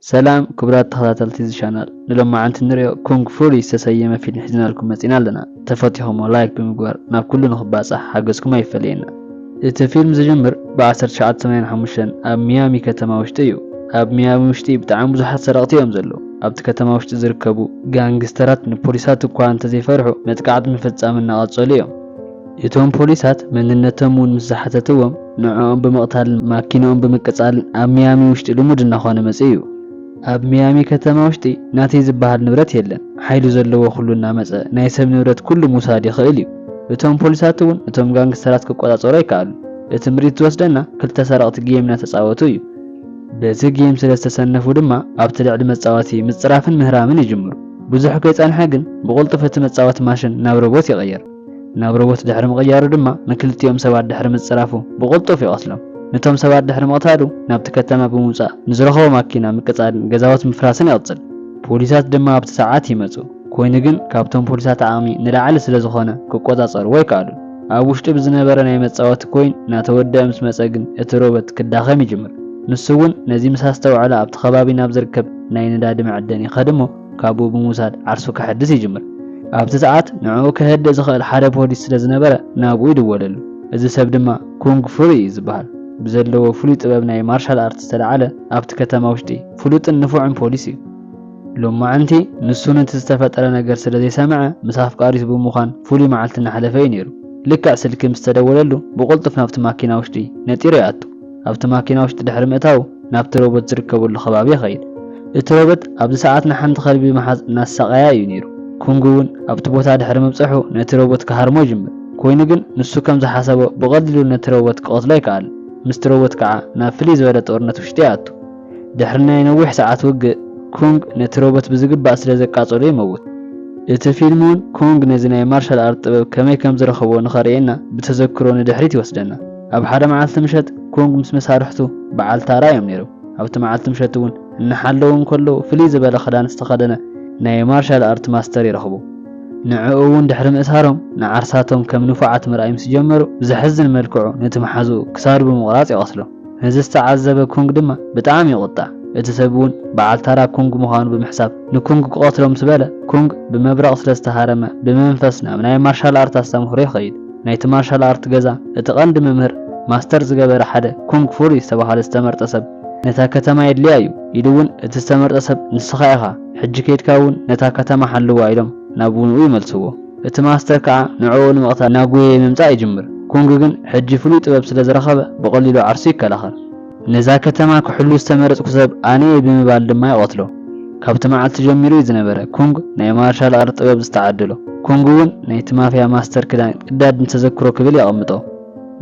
ሰላም ክቡራት ተኸታተልቲ እዚ ቻናል፣ ንሎማዓንቲ ንሪኦ ኩንግ ፉሪ ዝተሰየመ ፊልም ሒዝናልኩም መፂና ኣለና። ተፈቲኹሞ ላይክ ብምግባር ናብ ኩሉ ንኽባፃሕ ሓገዝኩም ኣይፈለየና። እቲ ፊልም ዝጅምር ብ ዓሰርተ ትሽዓተ ሰማንያን ሓሙሽተን ኣብ ሚያሚ ከተማ ውሽጢ እዩ። ኣብ ሚያሚ ውሽጢ ብጣዕሚ ብዙሓት ሰረቕቲ እዮም ዘለዉ። ኣብቲ ከተማ ውሽጢ ዝርከቡ ጋንግስተራት ንፖሊሳት እኳ እንተዘይፈርሑ መጥቃዕቲ ምፍጻም እናቐጸሉ እዮም። እቶም ፖሊሳት መንነቶም እውን ምስ ዝሓተትዎም ንዕኦም ብምቕታልን ማኪንኦም ብምቅጻልን ኣብ ሚያሚ ውሽጢ ልሙድ እናኾነ መጺኡ እዩ። ኣብ ሚያሚ ከተማ ውሽጢ ናተይ ዝበሃል ንብረት የለን። ሓይሊ ዘለዎ ኩሉ እናመጸ ናይ ሰብ ንብረት ኩሉ ምውሳድ ይኽእል እዩ። እቶም ፖሊሳት እውን እቶም ጋንግስተራት ክቆጻጸሩ ኣይከኣሉ። እቲ ምርኢት ዝወስደና ክልተ ሰረቕቲ ጌም እናተጻወቱ እዩ። በዚ ጌም ስለ ዝተሰነፉ ድማ ኣብቲ ልዕሊ መጻወቲ ምጽራፍን ምህራምን ይጅምሩ። ብዙሕ ከይጸንሐ ግን ብቕልጡፍ እቲ መጻወቲ ማሽን ናብ ሮቦት ይቕየር። ናብ ሮቦት ድሕሪ ምቕያሩ ድማ ንክልቲኦም ሰባት ድሕሪ ምጽራፉ ብቕልጡፍ ይቐትሎም። ነቶም ሰባት ድሕሪ ምቕታሉ ናብቲ ከተማ ብምውጻእ ንዝረኸቦ ማኪና ምቅጻልን ገዛውቲ ምፍራስን ይቕጽል። ፖሊሳት ድማ ኣብቲ ሰዓት ይመጹ። ኮይኑ ግን ካብቶም ፖሊሳት ዓቕሚ ንላዕሊ ስለ ዝኾነ ክቆጻጸርዎ ኣይከኣሉን። ኣብ ውሽጢ ብዝነበረ ናይ መጻወቲ ኮይን እናተወደአ ምስ መጸ ግን እቲ ሮቦት ክዳኸም ይጅምር። ንሱ እውን ነዚ ምስ ኣስተውዐለ ኣብቲ ከባቢ ናብ ዝርከብ ናይ ነዳዲ መዐደኒ ይኸድ እሞ ካብኡ ብምውሳድ ዓርሱ ከሐድስ ይጅምር። ኣብቲ ሰዓት ንዕኡ ከህድእ ዝኽእል ሓደ ፖሊስ ስለ ዝነበረ ናብኡ ይድወለሉ። እዚ ሰብ ድማ ኩንግ ፉሪ እዩ ዝበሃል። ብዘለዎ ፍሉይ ጥበብ ናይ ማርሻል ኣርት ዝተለዓለ ኣብቲ ከተማ ውሽጢ ፍሉጥን ንፉዕን ፖሊስ እዩ። ሎማዓንቲ ንሱ ነቲ ዝተፈጠረ ነገር ስለ ዘይሰምዐ ምስ ኣፍቃሪቱ ብምዃን ፍሉይ መዓልቲ እናሕለፈ እዩ ነይሩ። ልክዕ ስልኪ ምስ ተደወለሉ ብቕልጡፍ ናብቲ ማኪና ውሽጢ ነጢሩ ይኣቱ። ኣብቲ ማኪና ውሽጢ ድሕሪ ምእታዉ ናብቲ ሮቦት ዝርከበሉ ከባቢ ይኸይድ። እቲ ሮቦት ኣብዚ ሰዓት ንሓንቲ ከልቢ ብምሓዝ እናሳቐያ እዩ ነይሩ። ኩንግ እውን ኣብቲ ቦታ ድሕሪ ምብጽሑ ነቲ ሮቦት ክሃርሞ ይጅምር። ኮይኑ ግን ንሱ ከም ዝሓሰቦ ብቐሊሉ ነቲ ሮቦት ክቐትሎ ኣይከኣልን። ምስቲ ሮቦት ከዓ ናብ ፍልይ ዝበለ ጦርነት ውሽጢ ይኣቱ። ድሕሪ ናይ ነዊሕ ሰዓት ውግእ፣ ኩንግ ነቲ ሮቦት ብዝግባእ ስለ ዘቃጸሎ ይመውት። እቲ ፊልም እውን ኩንግ ነዚ ናይ ማርሻል ኣርት ጥበብ ከመይ ከም ዝረኸቦ ንኸርእየና ብተዘክሮ ንድሕሪት ይወስደና። ኣብ ሓደ መዓልቲ ምሸት ኩንግ ምስ መሳርሕቱ በዓል ታራ እዮም ነይሮም። ኣብቲ መዓልቲ ምሸት እውን እናሓለዉ እንከለዉ ፍልይ ዝበለ ክዳን ዝተኸደነ ናይ ማርሻል ኣርት ማስተር ይረኽቡ። ንዕኡ እውን ድሕሪ ምእሳሮም ንዓርሳቶም ከም ንፉዓት ምርኣይ ምስ ጀመሩ ብዘሕዝን መልክዑ ነቲ መሓዝኡ ክሳዱ ብምቑራጽ ይቐትሎ። ነዚ ዝተዓዘበ ኩንግ ድማ ብጣዕሚ ይቑጣዕ። እቲ ሰብ እውን በዓል ታራ ኩንግ ምዃኑ ብምሕሳብ ንኩንግ ክቐትሎ ምስ በለ ኩንግ ብመብረቕ ስለ ዝተሃረመ ብመንፈስ ናብ ናይ ማርሻል ኣርት ኣስተምህሮ ይኸይድ። ናይቲ ማርሻል ኣርት ገዛ እቲ ቀንዲ መምህር ማስተር ዝገበረ ሓደ ኩንግ ፉሪ ዝተባህለ ዝተመርጠ ሰብ ነታ ከተማ የድልያ እዩ ኢሉ እውን እቲ ዝተመርጠ ሰብ ንስኻ ኢኻ፣ ሕጂ ከይድካ እውን ነታ ከተማ ሓልዋ ኢሎም ናብ ውንኡ ይመልስዎ። እቲ ማስተር ከዓ ንዕኡ ንምቕታል እናጎየየ ምምጻእ ይጅምር። ኩንግ ግን ሕጂ ፍሉይ ጥበብ ስለ ዝረኸበ ብቐሊሉ ዓርሱ ይከላኸል። ነዛ ከተማ ክሕሉ ዝተመረጽኩ ሰብ ኣነ እየ ብምባል ድማ ይቐትሎ። ካብቲ መዓልቲ ጀሚሩ እዩ ዝነበረ ኩንግ ናይ ማርሻል ኣርት ጥበብ ዝተዓደሎ። ኩንግ እውን ናይቲ ማፍያ ማስተር ክዳን ቅዳድ ንተዘክሮ ክብል የቐምጦ።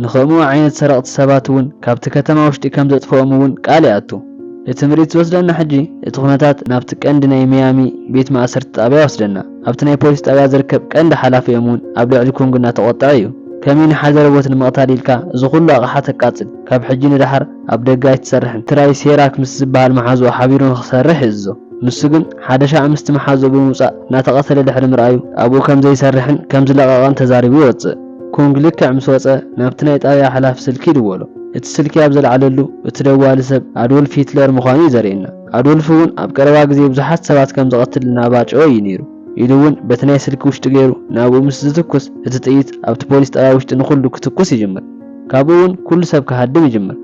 ንኸምኡ ዓይነት ሰረቕቲ ሰባት እውን ካብቲ ከተማ ውሽጢ ከም ዘጥፍኦም እውን ቃል ይኣቱ። እቲ ምርኢት ዝወስደና ሕጂ እቲ ኩነታት ናብቲ ቀንዲ ናይ ሚያሚ ቤት ማእሰርቲ ጣብያ ይወስደና። ኣብቲ ናይ ፖሊስ ጣብያ ዝርከብ ቀንዲ ሓላፊኦም እውን ኣብ ልዕሊ ኩንግ እናተቖጥዐ እዩ። ከመይ ንሓደ ሮቦት ንምቕታል ኢልካ እዚ ኩሉ ኣቕሓ ተቃጽል? ካብ ሕጂ ንደሓር ኣብ ደገ ኣይትሰርሕን። ትራይ ሴራክ ምስ ዝበሃል መሓዝኡ ሓቢሩ ንኽሰርሕ ይእዝዞ። ንሱ ግን ሓደ ሻዕ ምስቲ መሓዝኡ ብምውጻእ እናተቐተለ ድሕሪ ምርኣዩ ኣብኡ ከም ዘይሰርሕን ከም ዝለቐቐን ተዛሪቡ ይወጽእ። ኩንግ ልክዕ ምስ ወጸ ናብቲ ናይ ጣብያ ሓላፊ ስልኪ ይድወሎ። እቲ ስልኪ ኣብ ዘልዓለሉ እቲ ደዋሊ ሰብ ኣዶልፍ ሂትለር ምዃኑ እዩ ዘርእየና። ኣዶልፍ እውን ኣብ ቀረባ ግዜ ብዙሓት ሰባት ከም ዝቐትል እናባጨወ እዩ ነይሩ ኢሉ እውን በቲ ናይ ስልኪ ውሽጢ ገይሩ ናብኡ ምስ ዝትኩስ እቲ ጥይት ኣብቲ ፖሊስ ጣብያ ውሽጢ ንኹሉ ክትኩስ ይጅምር። ካብኡ እውን ኩሉ ሰብ ክሃድም ይጅምር።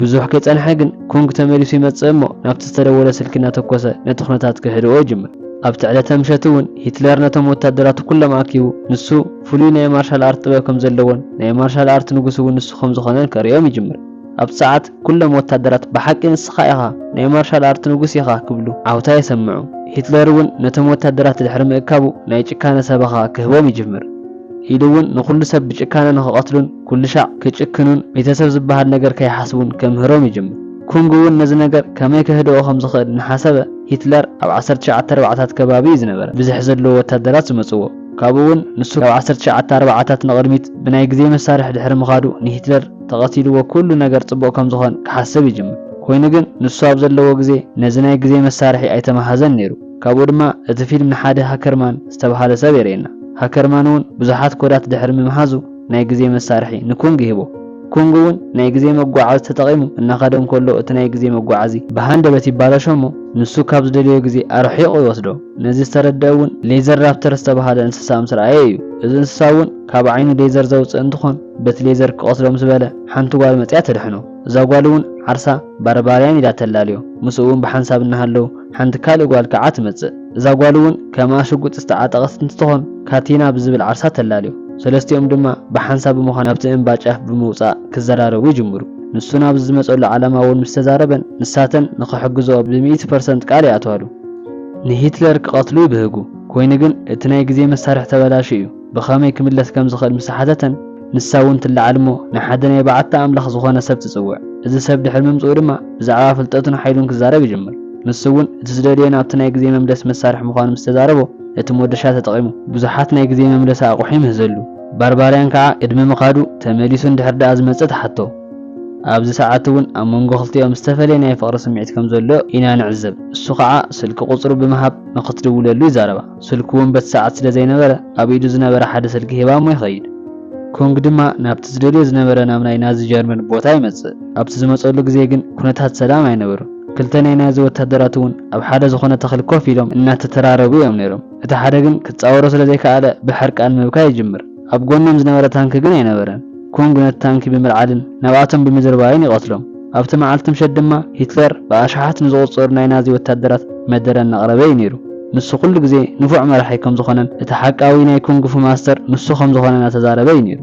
ብዙሕ ከይጸንሐ ግን ኩንግ ተመሊሱ ይመጽእ እሞ ናብቲ ዝተደወለ ስልኪ እናተኮሰ ነቲ ኩነታት ክህድኦ ይጅምር። ኣብቲ ዕለተ ምሸት እውን ሂትለር ነቶም ወታደራቱ ኩሎም ኣኪቡ ንሱ ፍሉይ ናይ ማርሻል ኣርት ጥበብ ከም ዘለዎን ናይ ማርሻል ኣርት ንጉስ እውን ንሱ ከም ዝኾነን ከርእዮም ይጅምር። ኣብቲ ሰዓት ኩሎም ወታደራት ብሓቂ ንስኻ ኢኻ ናይ ማርሻል ኣርት ንጉስ ኢኻ ክብሉ ዓውታ የሰምዑ። ሂትለር እውን ነቶም ወታደራት ድሕሪ ምእካቡ ናይ ጭካነ ሰበኻ ክህቦም ይጅምር። ኢሉ እውን ንኹሉ ሰብ ብጭካነ ንኽቐትሉን ኩሉ ሻዕ ክጭክኑን ቤተሰብ ዝበሃል ነገር ከይሓስቡን ከምህሮም ይጅምር። ኩንግ እውን ነዚ ነገር ከመይ ከህድኦ ከም ዝኽእል እናሓሰበ ሂትለር ኣብ ዓሰርተ ትሽዓተ ኣርባዓታት ከባቢ እዩ ዝነበረ ብዝሒ ዘለዎ ወታደራት ዝመጽዎ። ካብኡ እውን ንሱ ካብ ዓሰርተ ትሽዓተ ኣርባዓታት ንቕድሚት ብናይ ግዜ መሳርሒ ድሕሪ ምኻዱ ንሂትለር ተቐቲልዎ ኩሉ ነገር ጽቡቕ ከም ዝኾን ክሓስብ ይጅምር። ኮይኑ ግን ንሱ ኣብ ዘለዎ ግዜ ነዚ ናይ ግዜ መሳርሒ ኣይተመሃዘን ነይሩ። ካብኡ ድማ እቲ ፊልም ንሓደ ሃከርማን ዝተባህለ ሰብ የርእየና። ሃከርማን እውን ብዙሓት ኮዳት ድሕሪ ምምሃዙ ናይ ግዜ መሳርሒ ንኩንግ ይህቦ። ኩንግ እውን ናይ ግዜ መጓዓዚ ተጠቒሙ እናኸደ እንከሎ፣ እቲ ናይ ግዜ መጓዓዚ ብሃንደበት ይባላሾ እሞ፣ ንሱ ካብ ዝደለዮ ግዜ ኣርሒቑ ይወስዶ። ነዚ ዝተረድአ እውን ሌዘር ራፕተር ዝተባህለ እንስሳ ምስ ረኣየ እዩ። እዚ እንስሳ እውን ካብ ዓይኑ ሌዘር ዘውፅእ እንትኾን፣ በቲ ሌዘር ክቐትሎ ምስ በለ፣ ሓንቲ ጓል መፅያ ተድሕኖ። እዛ ጓል እውን ዓርሳ ባርባርያን ኢላ ተላልዮ። ምስኡ እውን ብሓንሳብ እናሃለዉ፣ ሓንቲ ካልእ ጓል ከዓ ትመጽእ። እዛ ጓል እውን ከምኣ ሽጉጥ ዝተዓጠቐት እንትትኾን፣ ካቲና ብዝብል ዓርሳ ተላልዮ። ሰለስቲኦም ድማ ብሓንሳብ ብምዃን ናብቲ እምባ ጫፍ ብምውጻእ ክዘራረቡ ይጅምሩ። ንሱ ናብዚ ዝመጸሉ ዓላማ እውን ምስ ተዛረበን፣ ንሳተን ንኽሕግዝኦ ብሚእቲ ፐርሰንት ቃል ይኣትዋሉ። ንሂትለር ክቐትሉ ይብህጉ። ኮይኑ ግን እቲ ናይ ግዜ መሳርሒ ተበላሹ እዩ። ብኸመይ ክምለስ ከም ዝኽእል ምስ ሓተተን፣ ንሳ እውን ትለዓል እሞ ንሓደ ናይ በዓቲ ኣምላኽ ዝኾነ ሰብ ትጽውዕ። እዚ ሰብ ድሕሪ ምምጽኡ ድማ ብዛዕባ ፍልጠቱን ሓይሉን ክዛረብ ይጅምር። ንሱ እውን እቲ ዝደልዮ ናብቲ ናይ ግዜ መምለሲ መሳርሒ ምዃኑ ምስ ተዛረቦ፣ እቲ ሞደሻ ተጠቒሙ ብዙሓት ናይ ግዜ መምለሲ ኣቑሑ ይምህዘሉ። ባርባርያን ከዓ ቅድሚ ምኻዱ ተመሊሱ እንድሕር ደኣ ዝመጽእ ትሓቶ። ኣብዚ ሰዓት እውን ኣብ መንጎ ክልቲኦም ዝተፈለየ ናይ ፍቕሪ ስምዒት ከም ዘሎ ኢና ንዕዘብ። እሱ ከዓ ስልኪ ቁጽሩ ብምሃብ ንኽትድውለሉ ይዛረባ። ስልኩ እውን በቲ ሰዓት ስለ ዘይነበረ ኣብ ኢዱ ዝነበረ ሓደ ስልኪ ሂባ እሞ ይኸይድ። ኮንግ ድማ ናብቲ ዝደልዮ ዝነበረ ናብ ናይ ናዚ ጀርመን ቦታ ይመጽእ። ኣብቲ ዝመጸሉ ግዜ ግን ኩነታት ሰላም ኣይነበሩን። ክልተ ናይ ናዚ ወታደራት እውን ኣብ ሓደ ዝኾነ ተኽሊ ኮፍ ኢሎም እናተተራረቡ እዮም ነይሮም። እቲ ሓደ ግን ክጻወሮ ስለ ዘይከኣለ ብሕርቃን ምብካይ ይጅምር። ኣብ ጎኖም ዝነበረ ታንኪ ግን ኣይነበረን። ኮንግ ነቲ ታንኪ ብምልዓልን ናብኣቶም ብምድርባይን ይቐትሎም። ኣብቲ መዓልቲ ምሸት ድማ ሂትለር ብኣሽሓት ንዝቑጸሩ ናይ ናዚ ወታደራት መደረ እናቕረበ እዩ ነይሩ። ንሱ ኩሉ ግዜ ንፉዕ መራሒ ከም ዝኾነን እቲ ሓቃዊ ናይ ኩንግ ፉ ማስተር ንሱ ከም ዝኾነ እናተዛረበ እዩ ነይሩ።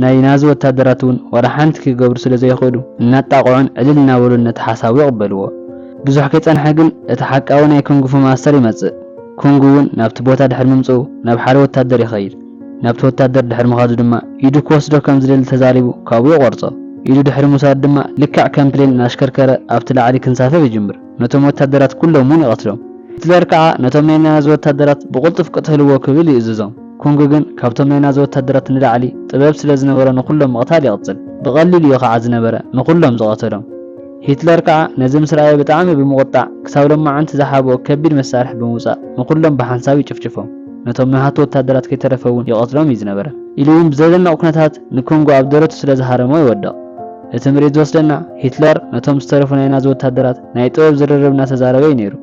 ናይ ናዚ ወታደራት እውን ዋላ ሓንቲ ክገብሩ ስለ ዘይኽእሉ እናጣቕዑን ዕልል እናበሉን ነቲ ሓሳቡ ይቕበልዎ። ብዙሕ ከይጸንሐ ግን እቲ ሓቃዊ ናይ ኩንግ ፉ ማስተር ይመጽእ። ኩንግ እውን ናብቲ ቦታ ድሕሪ ምምጽኡ ናብ ሓደ ወታደር ይኸይድ። ናብቲ ወታደር ድሕሪ ምኻዱ ድማ ኢዱ ክወስዶ ከም ዝደሊ ተዛሪቡ ካብኡ ይቖርጾ። ኢዱ ድሕሪ ምውሳድ ድማ ልክዕ ከም ፕሌን እናሽከርከረ ኣብቲ ላዕሊ ክንሳፈፍ ይጅምር። ነቶም ወታደራት ኩሎም እውን ይቐትሎም። ሂትለር ከዓ ነቶም ናይ ናዚ ወታደራት ብቕልጡፍ ቅተልዎ ክብል ይእዝዞም። ኩንግ ግን ካብቶም ናይ ናዚ ወታደራት ንላዕሊ ጥበብ ስለ ዝነበሮ ንኹሎም ምቕታል ይቕጽል። ብቐሊሉ እዩ ከዓ ዝነበረ ንኹሎም ዝቐተሎም። ሂትለር ከዓ ነዚ ምስ ረኣየ ብጣዕሚ ብምቑጣዕ ክሳብ ሎማዓንቲ ዝሓብኦ ከቢድ መሳርሒ ብምውጻእ ንኹሎም ብሓንሳብ ይጭፍጭፎም። ነቶም ናሃቱ ወታደራት ከይተረፈ እውን ይቐትሎም እዩ ዝነበረ። ኢሉ እውን ብዘደንቕ ኩነታት ንኮንጎ ኣብ ደረቱ ስለ ዝሃረሞ ይወድቕ። እቲ ምርኢት ዝወስደና ሂትለር ነቶም ዝተረፉ ናይ ናዚ ወታደራት ናይ ጥበብ ዝርርብ እናተዛረበ እዩ ነይሩ።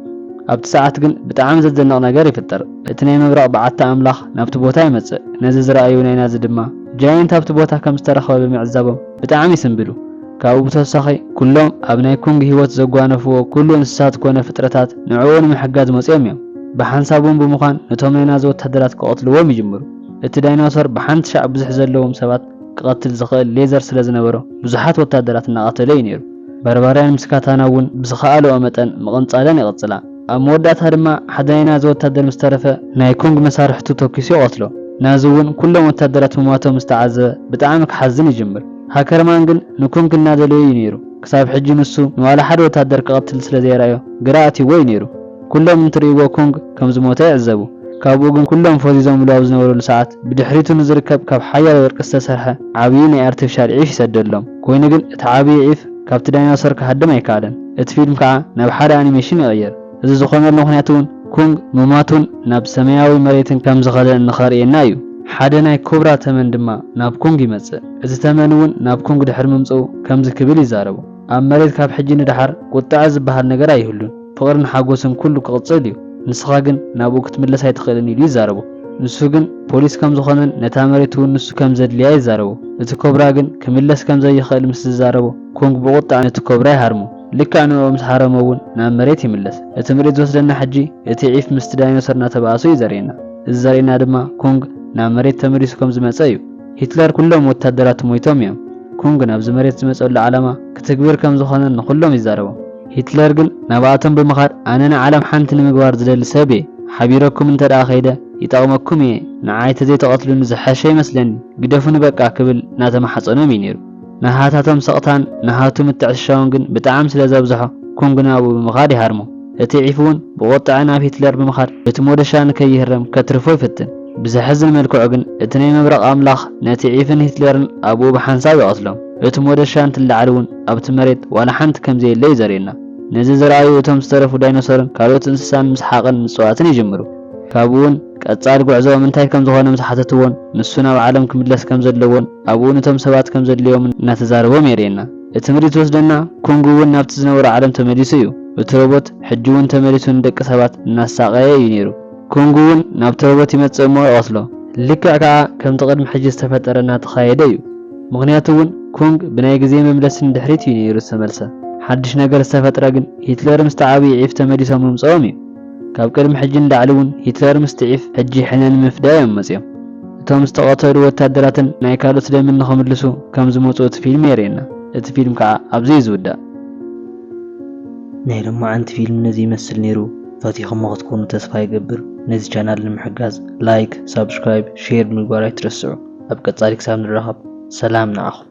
ኣብቲ ሰዓት ግን ብጣዕሚ ዘደንቕ ነገር ይፍጠር። እቲ ናይ ምብራቕ በዓቲ ኣምላኽ ናብቲ ቦታ ይመጽእ። ነዚ ዝረኣዩ ናይ ናዚ ድማ ጃየንት ኣብቲ ቦታ ከም ዝተረኸበ ብምዕዛቦም ብጣዕሚ ይስንብዱ። ካብኡ ብተወሳኺ ኩሎም ኣብ ናይ ኩንግ ህይወት ዘጓነፍዎ ኩሉ እንስሳት ኮነ ፍጥረታት ንዕኡ ንምሕጋዝ መጺኦም እዮም። ብሓንሳብ እውን ብምዃን ነቶም ናይ ናዚ ወታደራት ክቐትልዎም ይጅምሩ። እቲ ዳይኖሰር ብሓንቲ ሻዕ ብዙሕ ዘለዎም ሰባት ክቐትል ዝኽእል ሌዘር ስለ ዝነበሮ ብዙሓት ወታደራት እናቐተለ እዩ ነይሩ። ባርባርያን ምስ ካታና እውን ብዝኸኣለኦ መጠን ምቕንጻለን ይቕጽላ። ኣብ መወዳእታ ድማ ሓደ ናይ ናዚ ወታደር ምስ ተረፈ ናይ ኮንግ መሳርሕቱ ተኲሱ ይቐትሎ። ናዚ እውን ኩሎም ወታደራት ምሟቶም ምስ ተዓዘበ ብጣዕሚ ክሓዝን ይጅምር። ሃከርማን ግን ንኮንግ እናደለዮ እዩ ነይሩ። ክሳብ ሕጂ ንሱ ንዋላ ሓደ ወታደር ክቐትል ስለ ዘይረኣዮ ግራ ኣትይዎ እዩ ነይሩ። ኩሎም እንትርእይዎ ኮንግ ከም ዝሞተ ይዕዘቡ። ካብኡ ግን ኩሎም ፈዚዞምሉ ኣብ ዝነበሩሉ ሰዓት ብድሕሪቱ ንዝርከብ ካብ ሓያሎ ወርቂ ዝተሰርሐ ዓብዪ ናይ ኣርቲፊሻል ዒፍ ይሰደሎም። ኮይኑ ግን እቲ ዓብዪ ዒፍ ካብቲ ዳይኖሰር ክሃድም ኣይከኣለን። እቲ ፊልም ከዓ ናብ ሓደ ኣኒሜሽን ይቕየር። እዚ ዝኾነሉ ምኽንያት እውን ኩንግ ምሟቱን ናብ ሰማያዊ መሬትን ከም ዝኸደ እንኸርእየና እዩ። ሓደ ናይ ኮብራ ተመን ድማ ናብ ኩንግ ይመጽእ። እዚ ተመን እውን ናብ ኩንግ ድሕሪ ምምጽኡ ከምዚ ክብል ይዛረቡ። ኣብ መሬት ካብ ሕጂ ንደሓር ቁጥዐ ዝበሃል ነገር ኣይህሉን። ፍቕርን ሓጎስን ኩሉ ክቕጽል እዩ። ንስኻ ግን ናብኡ ክትምለስ ኣይትኽእልን ኢሉ ይዛረቡ። ንሱ ግን ፖሊስ ከም ዝኾነን ነታ መሬት እውን ንሱ ከም ዘድልያ ይዛረቡ። እቲ ኮብራ ግን ክምለስ ከም ዘይኽእል ምስ ዝዛረቡ፣ ኮንግ ብቑጣዕ ነቲ ኮብራ ይሃርሞ። ልክዕ ንዕኡ ምስ ሃረሞ እውን ናብ መሬት ይምለስ። እቲ ምርኢት ዝወስደና ሕጂ እቲ ዒፍ ምስቲ ዳይኖሰር እናተባእሱ እዩ ዘርእየና። እዚ ዘርእየና ድማ ኮንግ ናብ መሬት ተመሊሱ ከም ዝመጸ እዩ። ሂትለር ኩሎም ወታደራቱ ሞይቶም እዮም። ኩንግ ናብዚ መሬት ዝመጸሉ ዓላማ ክትግብር ከም ዝኾነ ንኹሎም ይዛረቦም። ሂትለር ግን ናብኣቶም ብምኻድ ኣነ ንዓለም ሓንቲ ንምግባር ዝደሊ ሰብ እየ። ሓቢረኩም እንተ ደኣ ከይደ ይጠቕመኩም እየ። ንዓይ ተዘይተቐትሉኒ ዝሐሸ ይመስለኒ። ግደፉኒ በቃ ክብል እናተማሓጸኖም እዩ ነይሩ። ናሃታቶም ስቕታን ናሃቱ ምትዕሽሻውን ግን ብጣዕሚ ስለ ዘብዝሖ ኩንግ ናብኡ ብምኻድ ይሃርሞ። እቲ ዒፍ እውን ብቑጥዐ ናብ ሂትለር ብምኻድ እቲ ሞደሻ ንከይህረም ከትርፎ ይፍትን። ብዘሕዝን መልክዑ ግን እቲ ናይ ምብራቕ ኣምላኽ ነቲ ዒፍን ሂትለርን ኣብኡ ብሓንሳብ ይቐትሎም። እቲ ሞደሻ እንትለዓል እውን ኣብቲ መሬት ዋላ ሓንቲ ከም ዘየለ እዩ ዘርእየና። ነዚ ዝረኣዩ እቶም ዝተረፉ ዳይኖሰርን ካልኦት እንስሳን ምስሓቕን ምጽዋትን ይጅምሩ። ካብኡ እውን ቀጻሊ ጉዕዞኦም እንታይ ከም ዝኾነ ምስ ሓተትዎን፣ ንሱ ናብ ዓለም ክምለስ ከም ዘለዎን ኣብኡ ነቶም ሰባት ከም ዘድልዮምን እናተዛረቦም የርእየና። እቲ ምርኢት ዝወስደና፣ ኩንግ እውን ናብቲ ዝነበሮ ዓለም ተመሊሱ እዩ። እቲ ሮቦት ሕጂ እውን ተመሊሱ ንደቂ ሰባት እናሳቐየ እዩ ነይሩ። ኩንግ እውን ናብቲ ሮቦት ይመጽእ እሞ ይቐትሎ። ልክዕ ከኣ ከምቲ ቅድሚ ሕጂ ዝተፈጠረ እናተኻየደ እዩ። ምኽንያቱ እውን ኩንግ ብናይ ግዜ መምለሲ ንድሕሪት እዩ ነይሩ ዝተመልሰ። ሓድሽ ነገር ዝተፈጥረ ግን ሂትለር ምስቲ ዓብዪ ዒፍ ተመሊሶም ምምጽኦም እዩ። ካብ ቅድሚ ሕጂ ንላዕሊ እውን ሂትለር ምስቲ ዒፍ ሕጂ ሕነ ንምፍዳይ እዮም መጺኦም። እቶም ዝተቐተሉ ወታደራትን ናይ ካልኦት ደምን ንኽምልሱ ከም ዝመጹ እቲ ፊልም የርእየና። እቲ ፊልም ከዓ ኣብዚ እዩ ዝውዳእ። ናይ ሎማዓንቲ ፊልም ነዚ ይመስል ነይሩ። ፈቲኹሞ ክትኮኑ ተስፋ ይገብር። ነዚ ቻናል ንምሕጋዝ ላይክ፣ ሳብስክራይብ፣ ሼር ምግባር ኣይትረስዑ። ኣብ ቀጻሊ ክሳብ ንራኸብ ሰላም ንዓኹም።